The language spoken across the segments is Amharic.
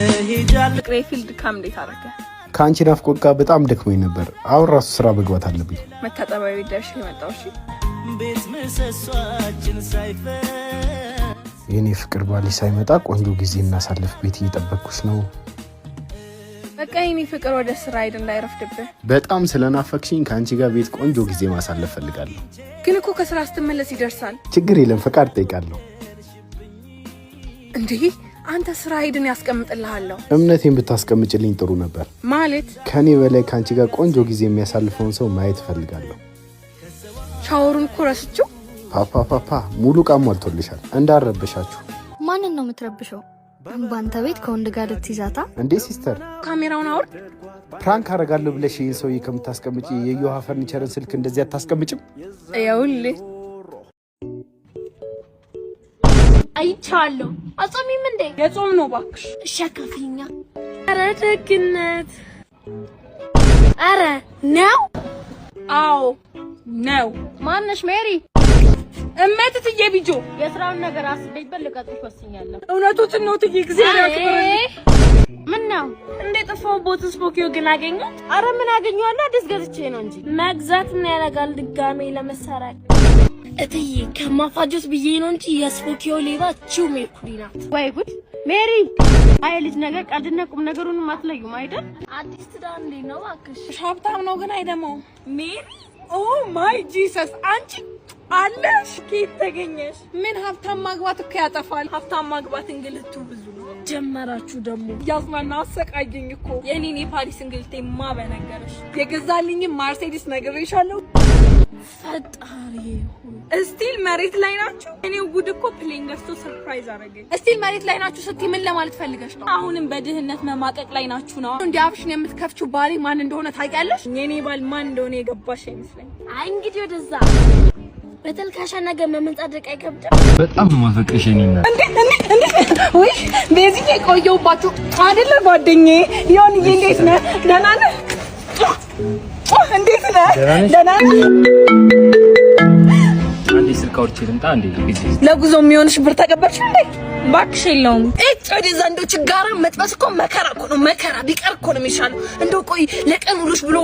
ፍቅሬ፣ field ድካም እንዴት አደረገ? ከአንቺ ናፍቆት ጋር በጣም ደክሞኝ ነበር። አሁን ራሱ ስራ መግባት አለብኝ። መታጠቢያ ቤት ደርሼ መጣሁ። እሺ። ቤት ምሰሷችን ሳይፈር የኔ ፍቅር፣ ባሌ ሳይመጣ ቆንጆ ጊዜ እናሳልፍ። ቤት እየጠበቅኩሽ ነው። በቃ የኔ ፍቅር፣ ወደ ስራ ሂድ እንዳይረፍድብህ። በጣም ስለናፈቅሽኝ ከአንቺ ጋር ቤት ቆንጆ ጊዜ ማሳለፍ ፈልጋለሁ። ግን እኮ ከስራ ስትመለስ ይደርሳል። ችግር የለም፣ ፈቃድ ጠይቃለሁ። እንዴ አንተ ስራ ሂድን ያስቀምጥልሃለሁ። እምነቴን ብታስቀምጭልኝ ጥሩ ነበር። ማለት? ከኔ በላይ ከአንቺ ጋር ቆንጆ ጊዜ የሚያሳልፈውን ሰው ማየት እፈልጋለሁ። ሻወሩን እኮ ረስቼው። ፓፓፓፓ፣ ሙሉ ዕቃ ሞልቶልሻል። እንዳረብሻችሁ። ማንን ነው የምትረብሸው? በአንተ ቤት ከወንድ ጋር ልትይዛታ? እንዴ sister፣ ካሜራውን አውርድ። Prank አደርጋለሁ ብለሽ ይህን ሰውዬ ከምታስቀምጪ የዮሃ ፈርኒቸርን ስልክ እንደዚህ አታስቀምጭም? ይኸውልህ። አይቻለሁ። አጾሚም እንዴ? የጾም ነው እባክሽ። እሺ አካፍይኛ። ኧረ ደግነት! ኧረ ነው። አዎ ነው። ማነሽ ሜሪ? እመት እትዬ ቢጆ። የስራውን ነገር አስቤበት ልቀጥርሽ ወስኛለሁ። እውነቶትን ነው እትዬ፣ እግዚአብሔር ያክብርልኝ። ምን ነው እንደ ጠፋሁበት ስፖኪዮ ግን አገኙት? አረ ምን አገኘዋለሁ? አዲስ ገዝቼ ነው እንጂ። መግዛት ምን ያደርጋል ድጋሜ ለመሰረቅ። እትዬ፣ ከማፋጆት ብዬ ነው እንጂ የስፖኪዮ ሌባ ቺው ሜርኩሪ ናት። ወይ ጉድ ሜሪ! አይ ልጅ ነገር ቀልድና ቁም ነገሩን አትለዩም አይደል? አዲስ ትዳር እንዴት ነው እባክሽ? ሀብታም ነው ግን አይደማውም። ሜሪ፣ oh my Jesus፣ አንቺ አለሽ? ከየት ተገኘሽ? ምን ሀብታም ማግባት እኮ ያጠፋል። ሀብታም ማግባት እንግልቱ ብዙ ነው። ጀመራችሁ ደግሞ። እያዝናና አሰቃየኝ እኮ። የኔን የፓሪስ እንግልቴ ማ በነገረሽ። የገዛልኝም ማርሴዲስ ነግሬሻለሁ። ፈጣሪ ሆይ። Still መሬት ላይ ናችሁ። እኔው ጉድ እኮ plane ገዝቶ surprise አደረገኝ። Still መሬት ላይ ናችሁ ስትይ ምን ለማለት ፈልገሽ ነው? አሁንም በድህነት መማቀቅ ላይ ናችሁ ነው። እንዲህ አፍሽን የምትከፍቺው ባሌ ማን እንደሆነ ታውቂያለሽ? የኔ ባል ማን እንደሆነ የገባሽ አይመስለኝም። አይ እንግዲህ ወደዛ በተልካሻ ነገር መመጻደቅ አይከብድም። በጣም ነው የማፈቅርሽ የኔ እናት። እንዴ እንዴ እንዴ! ወይ ቤዚዬ፣ ቆየሁባችሁ አይደለ ጓደኛዬ? ዮኒዬ፣ እንዴት ነህ? ደህና ነህ? እንዴት ነህ? ደህና ነህ? አንዴ ስልክ አውርቼ ልምጣ። አንዴ ጊዜ ለጉዞ የሚሆንሽ ብር ተቀበልሽ እንዴ? እባክሽ የለውም። እጭ ወደዛ፣ እንደው ችጋራ መጥበስ እኮ መከራ እኮ ነው። መከራ ቢቀር እኮ ነው የሚሻለው። እንደው ቆይ፣ ለቀን ውሎሽ ብሎ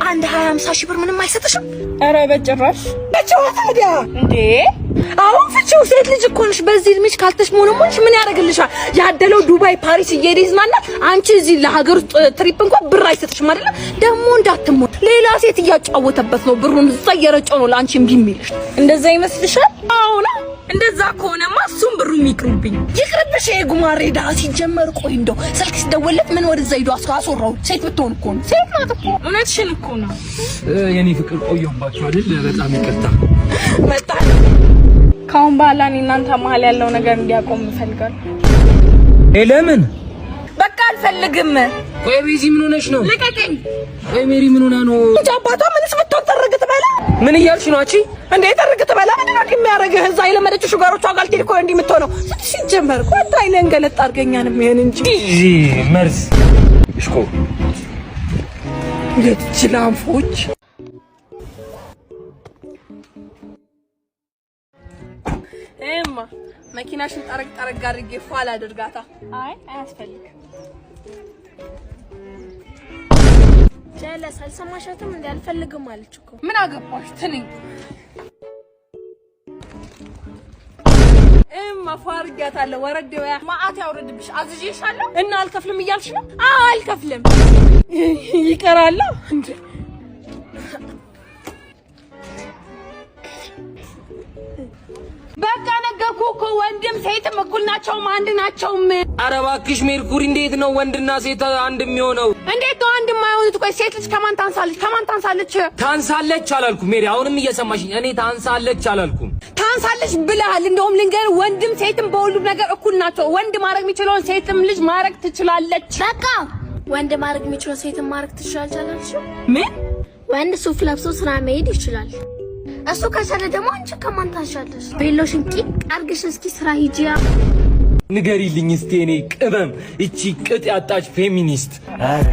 አንድ 20 50 ሺህ ብር ምንም አይሰጥሽም? ኧረ በጭራሽ። ፍቺው ታዲያ እንዴ? አሁን ፍቺው። ሴት ልጅ እኮ ነሽ። በዚህ እድሜሽ ካልተሽሞነሞንሽ ምን ያደርግልሻል? ያደለው ዱባይ፣ ፓሪስ እየሄደ ይዝናናል። አንቺ እዚህ ለሀገር ውስጥ trip እንኳን ብር አይሰጥሽም አይደለ? ደግሞ እንዳትሞት ሌላ ሴት እያጫወተበት ነው። ብሩን እዛ እየረጨው ነው ለአንቺ እምቢ የሚልሽ። እንደዛ ይመስልሻል? አዎ ነው። እንደዛ ከሆነማ እሱም ብሩ ይቅርብኝ፣ ይቅርብሽ። ይሄ ጉማሬ ድሀ ሲጀመር። ቆይ እንደው ስልክ ሲደወልለት ምን ወደዛ ሂዶ አስወራው። ሴት ብትሆን እኮ ነው። ሴት ናት እኮ። እውነትሽን እኮ ነው። የኔ ፍቅር፣ ቆየሁባችሁ አይደል? በጣም ይቅርታ። መጣ። ከአሁን በኋላ እኔ እናንተ መሀል ያለው ነገር እንዲያቆም እፈልጋለሁ። ለምን? በቃ አልፈልግም። ቆይ ቤዚ፣ ምን ሆነሽ ነው? ልቀቀኝ። ቆይ ሜሪ፣ ምን ሆና ነው? እንጂ አባቷ ምንስ ብትሆን ጥርግ ትበላ። ምን እያልሽ ነው አንቺ? እንዴ ጥርግ ትበላ። ምንድን ነው የሚያደርግህ? እዛ የለመደችው sugar ኦቿ ጋር ልትሄድ እኮ እንዲህ የምትሆነው። ሲጀመር እኮ አንተ አይንህን ገለጥ አድርገኛንም ይሄን እንጂ። እዚህ መርዝ እሽኮ። ሁለት ጅላንፎች። እማ፣ መኪናሽን ጠረግ ጠረግ አድርጌ ፏ ላድርጋታ። አይ አያስፈልግም። ጀለስ አልሰማሻትም እንዴ? አልፈልግም አለች እኮ። ምን አገባሽ ትንኝ። እማ፣ ፏ አድርጊያታለሁ። ወረድ በያ። መዓት ያውርድብሽ። አዝዤሻለሁ እና አልከፍልም እያልሽ ነው? አዎ አልከፍልም። ይቀራል እንዴ? በቃ ነገርኩህ እኮ፣ ወንድም ሴትም እኩል ናቸውም አንድ ናቸውም። ኧረ እባክሽ ሜርኩሪ፣ እንዴት ነው ወንድና ሴት አንድ የሚሆነው? እንዴት ነው አንድ የማይሆኑት? ቆይ ሴት ልጅ ከማን ታንሳለች? ከማን ታንሳለች? ታንሳለች አላልኩም ሜሪ። አሁንም እየሰማሽኝ፣ እኔ ታንሳለች አላልኩም። ታንሳለች ብለሃል። እንደውም ልንገርህ፣ ወንድም ሴትም በሁሉም ነገር እኩል ናቸው። ወንድ ማድረግ የሚችለውን ሴትም ልጅ ማድረግ ትችላለች። በቃ ወንድ ማድረግ የሚችለው ሴትን ማድረግ ትችላለች አላልሽም? ምን? ወንድ ሱፍ ለብሶ ስራ መሄድ ይችላል። እሱ ከቻለ ደግሞ አንቺ ከማን ታንሻለሽ? ቤሎሽን ቂቅ አርግሽ እስኪ ስራ ሂጂያ። ንገሪልኝ እስቲ የኔ ቅመም፣ እቺ ቅጥ ያጣች ፌሚኒስት። ኧረ